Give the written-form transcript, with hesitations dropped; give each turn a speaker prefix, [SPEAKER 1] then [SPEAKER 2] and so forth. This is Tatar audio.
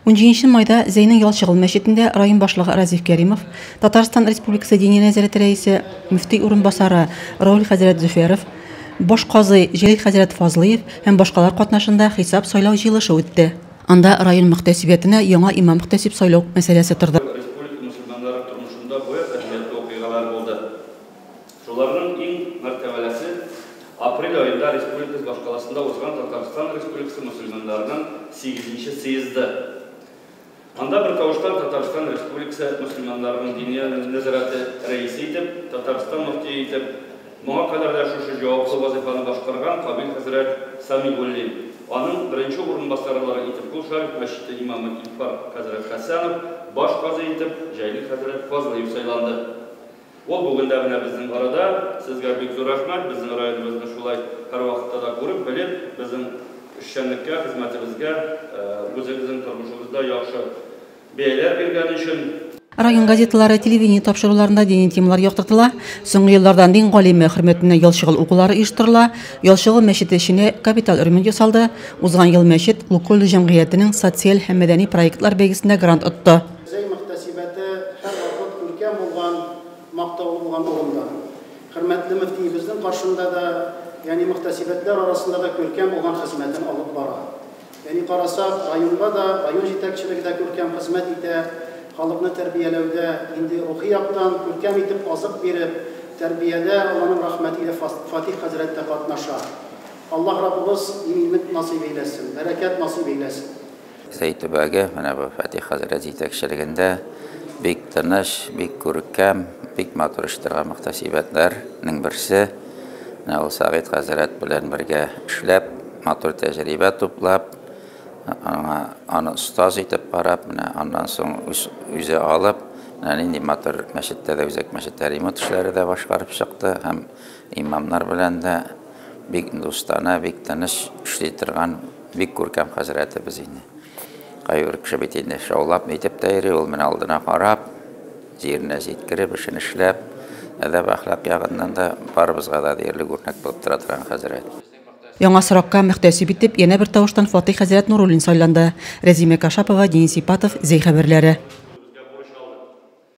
[SPEAKER 1] 17 майда Зәйнең Ялчыгыл мәчетендә район башлыгы Разиф Кәримов, Татарстан Республикасы Диния нәзарәте рәисе, мөфти урынбасары Рауль хәзрәт Зөфәров, баш казый Җәлил хәзрәт Фазлыев һәм башкалар катнашында хисап-сайлау җыелышы үтте. Анда район мөхтәсибәтенә яңа имам-мөхтәсиб сайлау мәсьәләсе торды.
[SPEAKER 2] Республика мөселманнары тормышында гаять әһәмиятле вакыйгалар булды. Шуларның иң мәртәбәлесе, апрель аенда республикабыз башкаласында узган Татарстан Республикасы мөселманнарының сигезенче съезды. Анда бертавыштан Татарстан Республикасы мөселманнарының Диния нәзарәте рәисе итеп, Татарстан мөфтие итеп, моңа кадәр дә шушы җаваплы вазыйфаны башкарган Кабил хәзрәт Самигуллин, аның беренче урынбасарлары итеп Кол Шәриф мәчете имамы Илфар хәзрәт Хәсәнов, баш казый итеп Җәлил хәзрәт Фазлыев сайланды. Ул бүген дә менә безнең арада. Сезгә бик зур рәхмәт, безнең районыбызны шулай һәрвакытта да күреп, белеп, безнең эшчәнлеккә, хезмәтебезгә үзегезнең тормышыгызда яхшы бәяләр биргән өчен.
[SPEAKER 1] Район газеталары, телевидение тапшыруларында дини темалар яктыртыла. Соңгы елларда дин галиме хөрмәтенә Ялчыгыл укулары оештырыла. Ялчыгыл мәчете эченә капиталь ремонт ясалды. Узган ел мәчет Лукойл җәмгыятенең социаль һәм мәдәни проектлар бәйгесендә грант отты.
[SPEAKER 3] Зәй мөхтәсибәте һәрвакыт күркәм булган, мактаулы булган урында. Хөрмәтле мөфтиебезнең каршында да, ягъни мөхтәсибәтләр арасында да күркәм булган хезмәтен алып бара. Ягъни карасак, районга да, район җитәкчелеге дә күркәм хезмәт итә, халыкны тәрбияләүдә, инде рухи яктан күркәм итеп азык биреп, тәрбиядә Алланың рәхмәте илә Фатих хәзрәт тә катнаша. Аллаһ Раббыбыз иминлек насыйп әйләсен, бәрәкәт насыйп әйләсен.
[SPEAKER 4] Зәй төбәге, менә бу Фатих хәзрәт җитәкчелегендә бик тыныч, бик күркәм, бик матур эш торган мөхтәсибәтләрнең берсе. Менә ул Сәгыйть хәзрәт белән бергә эшләп, матур тәҗрибә туплап, аңа аны остаз итеп карап, менә аннан соң үз үзе алып, менә нинди матур мәчеттә дә, үзәк мәчеттә ремонт эшләре дә башкарып чыкты һәм имамнар белән дә бик дустана, бик тыныч эшли торган бик күркәм хәзрәтебез инде. Кайбер кеше бит инде шаулап нитеп тә йөри, ул менә алдына карап, җиренә җиткереп, эшен эшләп, әдәп-әхлак ягыннан да барыбызга да диярлек үрнәк булып тора торган хәзрәт.
[SPEAKER 1] Яңа срокка мөхтәсиб итеп янә бер тавыштан Фатыйх хәзрәт Нуруллин сайланды. Рәзимә Кашапова, Денис Ипатов, Зәй хәбәрләре.